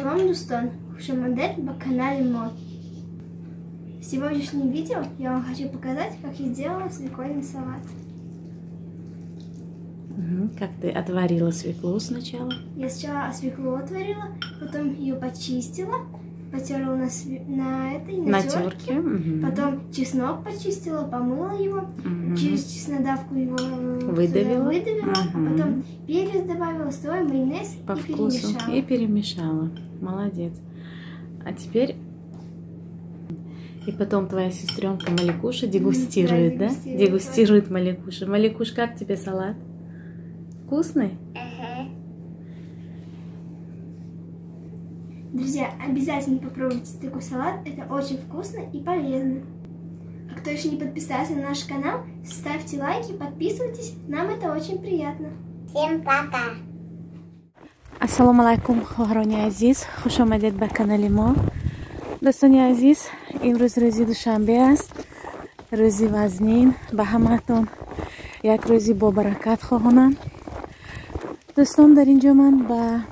Салом, дӯстон! Хушомадед ба канали мо. В сегодняшнем видео я вам хочу показать, как я сделала свекольный салат. Угу. Как ты отварила свеклу сначала? Я сначала свеклу отварила, потом ее почистила, потерла на терке. Угу. Потом чеснок почистила, помыла его, Угу. через чеснодавку его Выдавила. Выдавила, Угу. а потом перец добавила, соль, майонез По и вкусу. перемешала. И перемешала. Молодец. А теперь... И потом твоя сестренка Маликуша дегустирует, да? Дегустирует. Дегустирует Маликуша. Маликуш, как тебе салат? Вкусный? Друзья, обязательно попробуйте такой салат. Это очень вкусно и полезно. А кто еще не подписался на наш канал, ставьте лайки, подписывайтесь. Нам это очень приятно. Всем пока! Ассалому алайкум, хоҳарони азиз, хуш омадед ба канали мо. Дӯстони азиз, имрӯз рӯзи душанбе аст, рӯзи вазнин. Ба ҳамаатон як рӯзи бобаракат хоҳонам. Дӯстон, дар ин ҷо ман ба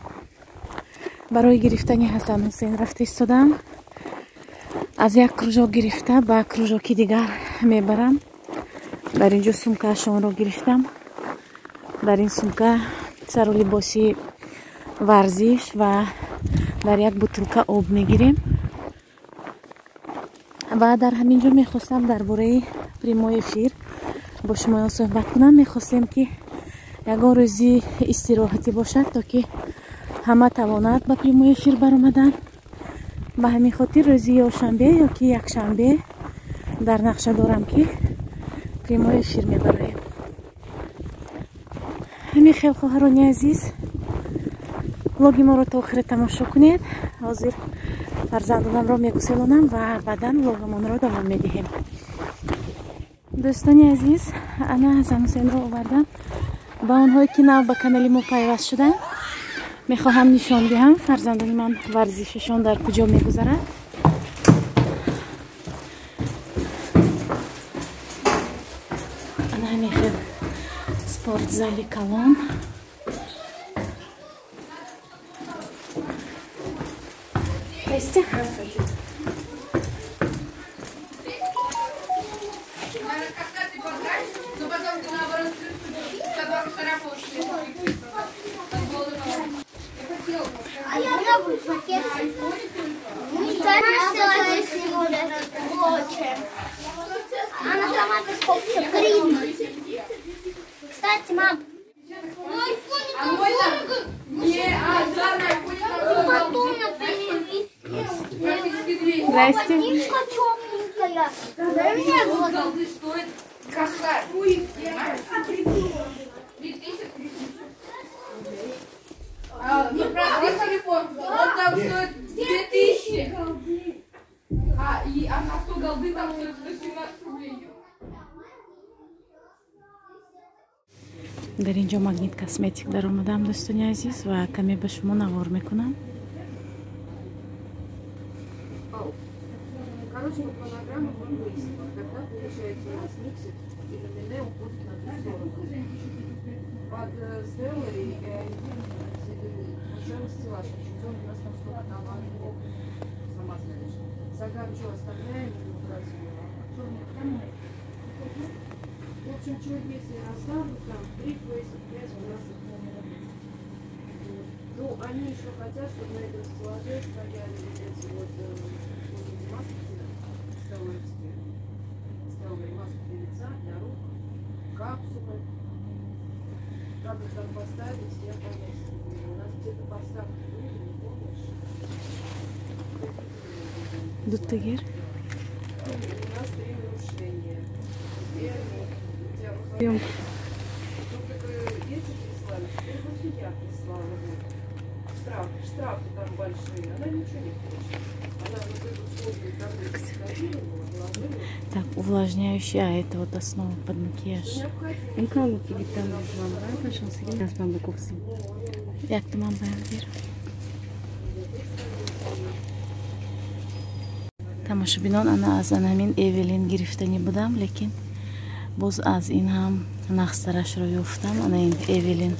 барои гирифтани Ҳасан Ҳусейн рафта истодам. Аз як кружок гирифта ба кружоки дигар мебарам. Дар ин ҷо сумкаашонро гирифтам. Дар ин сумка сару либоси варзиш ва дар як бутылка об мегирем. Ва дар ҳамин ҷо мехостам дар бораи прямой эфир бо шумоён суҳбат кунам. Мехостем, ки ягон рӯзи истироҳатӣ бошад, то ки ҳама тавонад ба прямой эфир баромадан. Ба ҳамин хотир рӯзи ё шанбе ё ки якшанбе дар нақша дорам, ки прямой эфир мебароем. Ҳамин хел, хоҳарони азиз, влоги моро то охира тамошо кунед. Ҳозир фарзандонамро мегуселонам ва баъдан влогамонро давом медиҳем. Дӯстони азиз, ана Ҳасан Ҳусейнро овардам. Ба онҳое, ки нав ба канали мо пайваст шуданд, мехоҳам нишон диҳам, фарзандони ман варзишашон дар куҷо мегузарад. Ана ҳамин хел спортзали калон. Здрасте. Но потом ты наоборот которым А я забыл пакет. Она сама как. Кстати, мам, мой фон А мой там... Не, а, да, на айфоне там потом на перевести. практически 200. Здрасте. Водичка тепленькая. Дай мне вот. Голды стоит косарь. Понимаешь? 3000. А, ну, простой телефон, он там стоит 2000. А на 100 голды там стоит 117 рублей. Дар ин ҷо Магнит Косметик даромадам, дӯстони азиз, ва каме ба шумо навор мекунам. Короче, по планограмму мы выяснили. Тогда, получается, у нас миксер и номине уходит на ту сторону. Под Стеллари и целый стеллаж. Он у нас там столько товаров. Сама знаешь. Загар что, оставляем или убрать его? В общем, что если оставлю, там 3 фейса, 5 у нас. Ну, они еще хотят, чтобы на этом стеллаже стояли вот эти вот маски стелларовские. Стеллари, маски для лица, для рук, капсулы. Как их там поставить, я понятия не имею. У нас где-то поставки были, не помнишь? Дуттагер. У нас 3 нарушения. Теперь вот у тебя выходные. Ну, так дети прислали, теперь вот я прислала. Вот. Штрафы там большие. Она ничего не хочет. Она вот эту сложную таблицу скопировала, положила. Так, увлажняющий, а это вот основа под макияж. Як туман баян. Тамошобинон, ана аз анамин Эвелин гирифтанӣ будам, лекин боз аз ин ҳам нағзтарашро ёфтам. Ана ин Эвелин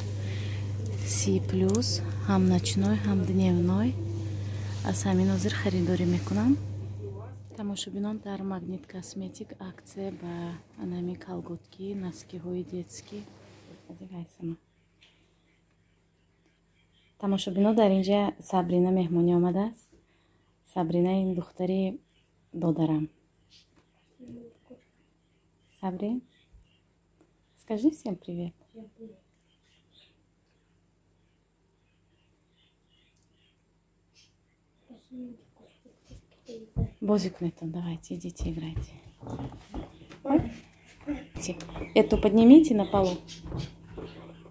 Си плюс, ҳам ночной, ҳам дневной. Аз ҳамин ҳозир харидорӣ мекунам. Тамошобинон, дар Магнит Косметик акция ба анами колготки, носкиҳои детский. Тамошобино, дар инҷа Сабрина меҳмонӣ омадааст. Сабрина ин духтари додарам. Сабрин, скажи всем привет. Бозӣ кунедтон, давайте, идите, играйте. Эту поднимите на полу.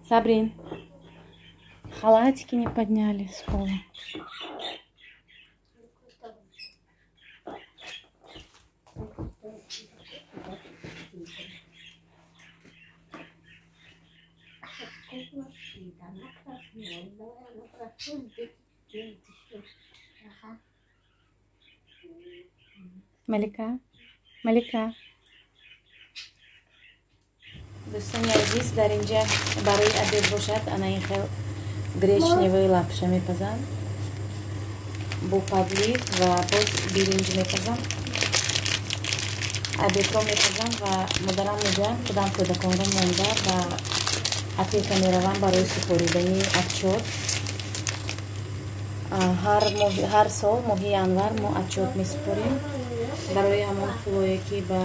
Сабрин, халатики не подняли с пола. Малика, Малика. Дӯстони азиз, дар инҷа барои обед бошад ана ин хел гречневый лапша мепазам бо подлив ва боз биринҷ мепазам. Обедро мепазам ва модарам мегӯянд, худам кӯдаконро монда ба опека меравам барои супоридани отчёт. Ҳар сол моҳи январ мо отчёт месупорем барои ҳамон пулое ки ба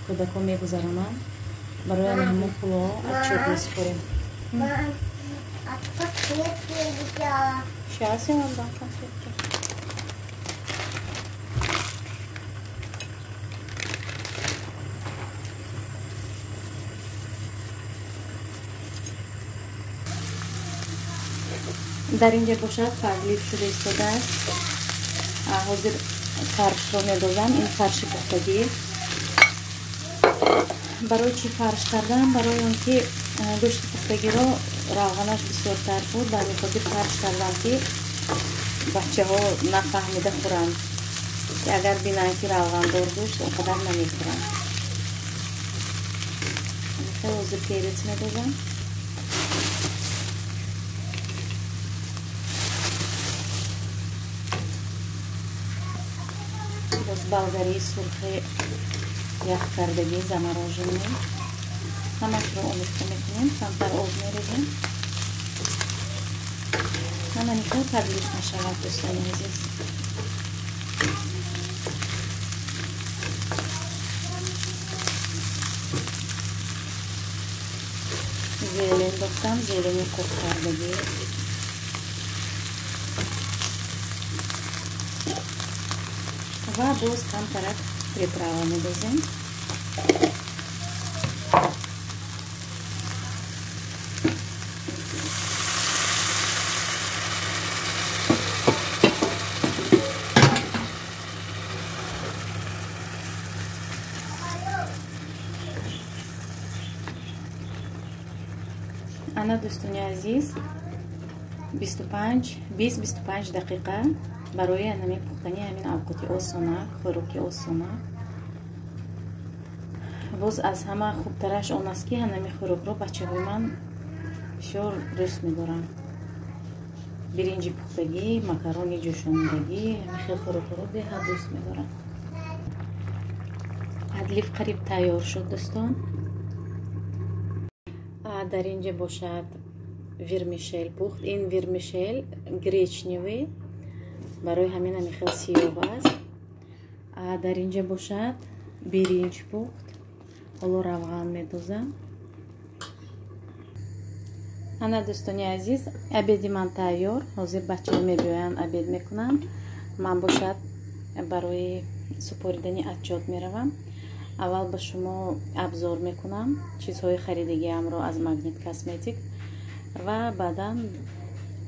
кӯдакон мегузаронанд, барои ҳамон пуло отчёт месупорем. Сейчас я вам дам конфетки. Дар инҷа бошад подлив шуда истодааст. Ҳозир фаршро медозам. Ин фарши пухтагӣ. Барои чӣ фарш кардам? Барои он ки гӯшти пухтагиро равғанаш бисёртар буд, ба ҳамин хотир фарш кардам ки бачаҳо нафаҳмида хӯранд. Агар бинанд ки равғандор гӯшт, он қадар намехӯранд. Ҳозир перец медозам. Боз болгарии сурхи ях кардагӣ замороженный. Ҳамашро омехта мекунем, камтар об мерезем. Ҳама нихел подлив мешавад, дӯстони азиз. Зелень дохтам, зелени қурт кардагӣ. Ва боз камтарак приправа медозем. Ана, дӯстони азиз, 25 дақиқа барои анами пухтани ҳамин авқоти осона, хӯроки осона. Боз аз ҳама хубтараш он аст ки ҳанами хӯрокро бачаҳои ман бисёр дӯст медоранд. Биринҷи пухтагӣ, макарони ҷӯшондагӣ, ҳамин хел хӯрокҳоро беҳад дӯст медоранд. Подлив қариб тайёр шуд, дӯстон. Дар инҷа бошад вермишел пухт. Ин вермишел гречневый, барои ҳамин ҳамин хел сиёҳ аст. Дар инҷа бошад биринҷ пухт. Ҳоло равған медозам. Ана, дӯстони азиз, обеди ман тайёр. Ҳозир бачаҳо мебиёянд, обед мекунанд. Ман бошад барои супоридани отчёт меравам. Аввал ба шумо обзор мекунам чизҳои харидагиамро аз Магнит Косметик ва баъдан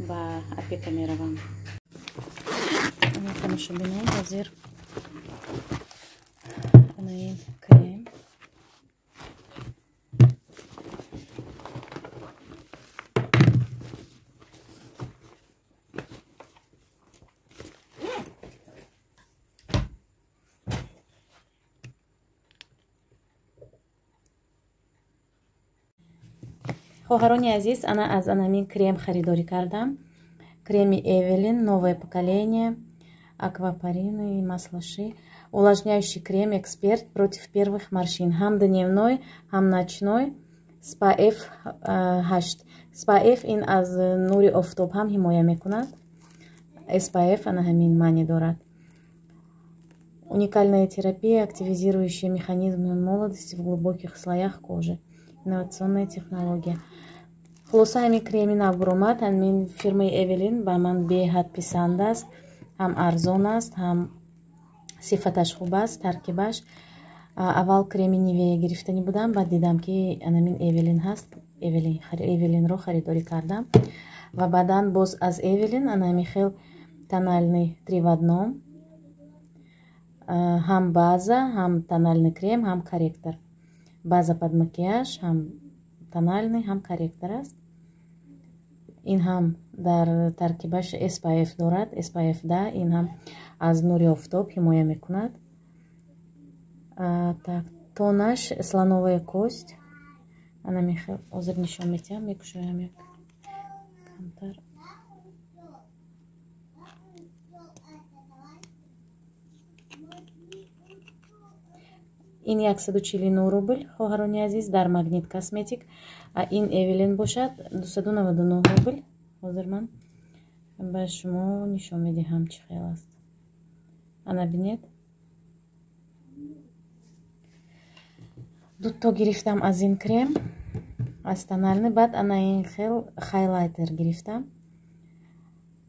ба опека меравам. Тамошобинон, ҳозир ана ин крем. Хоҳарони азиз, ана аз анамин крем харидорӣ кардам. Креми Эвелин, новое поколение. Аквапорины и масло ши. Увлажняющий крем «Эксперт» против первых морщин. Ҳам дневной, ҳам ночной. SPF 8. SPF ин аз нури офтоб ҳам ҳимоя мекунад. SPF ана ҳамин маъне дорад. Уникальная терапия, активизирующая механизмы молодости в глубоких слоях кожи. Инновационная технология. Хулоса, ҳамин креми нав буромад, ҳамин фирмаи Эвелин ба ман беҳад писанд аст. Ҳам арзон аст, ҳам сифаташ хуб аст, таркибаш. Аввал креми Нивея гирифтанӣ будам, баъд дидам, ки анамин Эвелин ҳаст, Эвелинро харидорӣ кардам. Ва баъдан боз аз Эвелин анами хел тональный три в одном. Ҳам база, ҳам тональный крем, ҳам корректор. База под макияж, ҳам тональный, ҳам корректор аст. Ин ҳам дар таркибаш SPF дорад, SPF 10, ин ҳам аз нури офтоб ҳимоя мекунад. Так, тонаш слоновая кость. Ана мехел ҳозир нишон медиҳам, мекушоям як камтар. Ин 149 рубл, хоҳарони азиз, дар Магнит Косметик. А ин Эвелин бошад 299 рубл. Ҳозир ман ба шумо нишон медиҳам, чӣ хел аст. Ана бинед. Дуто гирифтам аз ин крем, аз тональный, баъд ана ин хел хайлайтер гирифтам.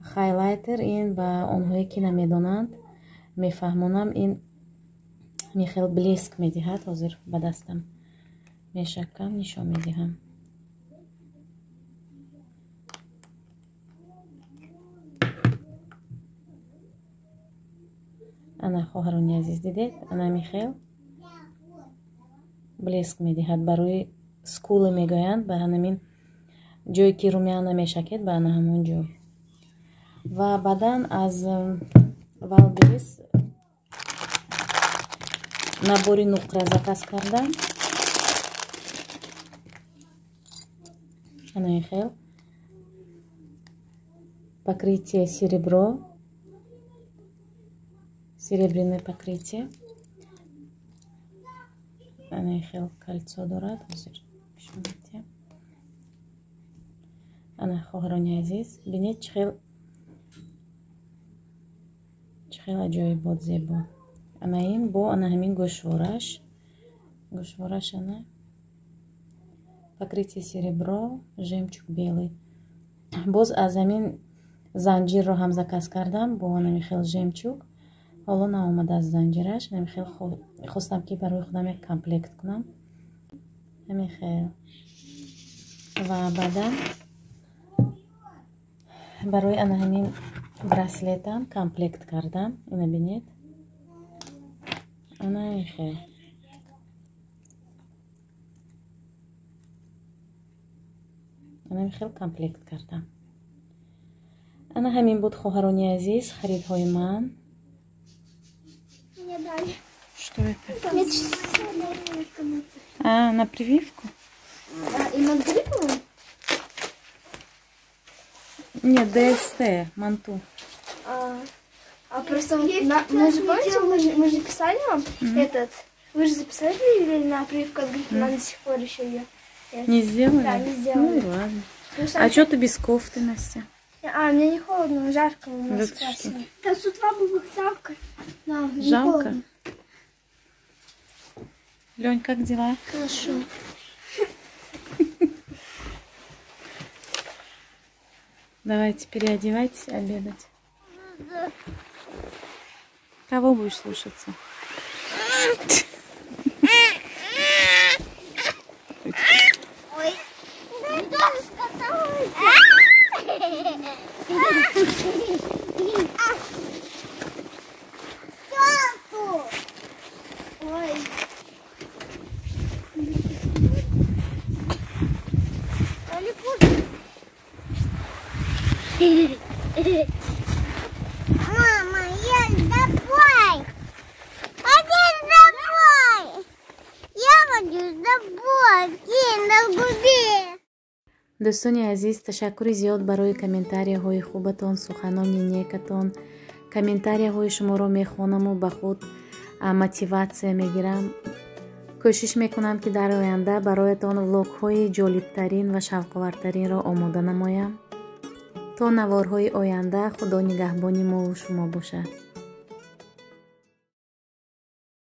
Хайлайтер ин ба онҳое ки намедонанд мефаҳмонам, ин мехел блеск медиҳад. Ҳозир ба дастам мешакам, нишон медиҳам. Ана, хоҳарони азиз, дидед, ана михел блеск медиҳад. Барои скулы мегӯянд, ба ҳанамин ҷое ки румяна мешакед, ба ана ҳамон ҷой. Ва баъдан аз Валберис набори нуқра заказ кардам. Ана ин хел покрытие серебро, серебряное покрытие. Ана ин хел кольцо дорад, ҳозир нишон медиҳам. Ана, хоҳарони азиз, бинед, чӣ хел аҷоибот, зебо. Ана ин бо ана ҳамин гӯшвораш, ана покрытие серебро, жемчуг белый. Боз аз ҳамин занҷирро ҳам заказ кардам бо ҳамин хел жемчуг. Ҳоло наомадааст занҷираш. Ҳамин хел хостам, ки барои худам як комплект кунам. Ҳамин хел. Ва баъдан барои ана ҳамин браслетам комплект кардам. Ина бинед. Ана ин хел. Ана ҳамин хел комплект кардам. Ана ҳамин буд, хоҳарони азиз, харидҳои ман. Мне дали. Что это? А, на прививку? А, и на гриппу? Нет, ДСТ, манту. А просто мы же, помните, мы же писали вам этот. Вы же записали или на прививку от гриппа, нам до сих пор еще ее. Не сделали? Да, не сделали. Ну и ладно. Потому что А что ты без кофты, Настя? А, мне не холодно, жарко у нас Да ты красиво. что? Там с утра было жарко. Да, не Жалко? холодно. Лень, как дела? Хорошо. Давайте переодевайтесь, обедать. Кого будешь слушаться? Ой. Ты тоже скаталась. Тату. Ой. Али пусть. Мама, я давай. Один давай. Я хочу давай. На губе. Дӯстони азиз, ташаккури зиёд барои комментарияҳои хубатон, суханони некатон. Комментарияҳои шуморо мехонаму ба худ мотиватсия мегирам. Кӯшиш мекунам, ки дар оянда бароятон влогҳои ҷолибтарин ва шавқовартаринро омода намоям. То наворҳои оянда, Худо нигаҳбони мову шумо бошад.